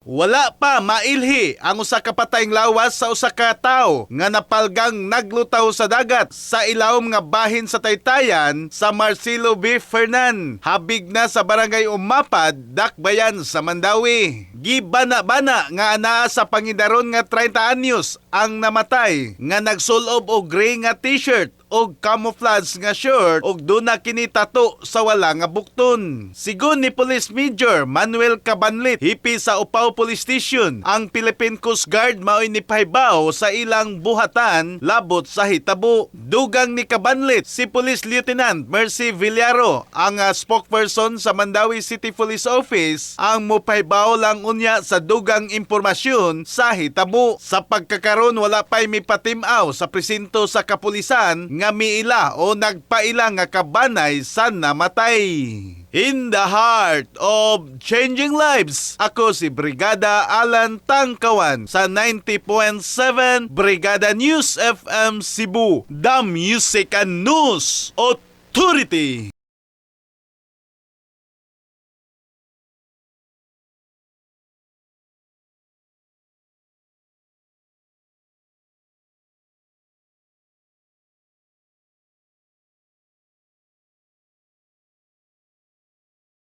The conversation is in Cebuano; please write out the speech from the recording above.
Wala pa mailhi ang usa ka patayng lawas sa usa ka tawo nga napalgang naglutaw sa dagat sa ilawom nga bahin sa Taytayan sa Marcelo B. Fernan. Habig na sa Barangay Umapad, Dakbayan sa Mandaue. Gibana-bana nga anaa sa pangidaron nga 30 anyos ang namatay nga nagsulob og gray nga T-shirt og camouflage nga shirt og duna kini tato sa wala nga bukton. Sigon ni Police Major Manuel Cabanlit, hepe sa Upao Police Station, ang Philippine Coast Guard mao'y nipahibaw sa ilang buhatan labot sa hitabo. Dugang ni Cabanlit, si Police Lieutenant Mercy Villaro, ang spokesperson sa Mandaue City Police Office, ang mopahibaw lang unya sa dugang impormasyon sa hitabo. Sa pagkakaron, wala pa'y mipatim-aw sa presinto sa kapulisan nga miila o nagpaila nga kabanay sa namatay. In the heart of changing lives, ako si Brigada Alan Tangkawan sa 90.7 Brigada News FM Cebu, the Music and News Authority.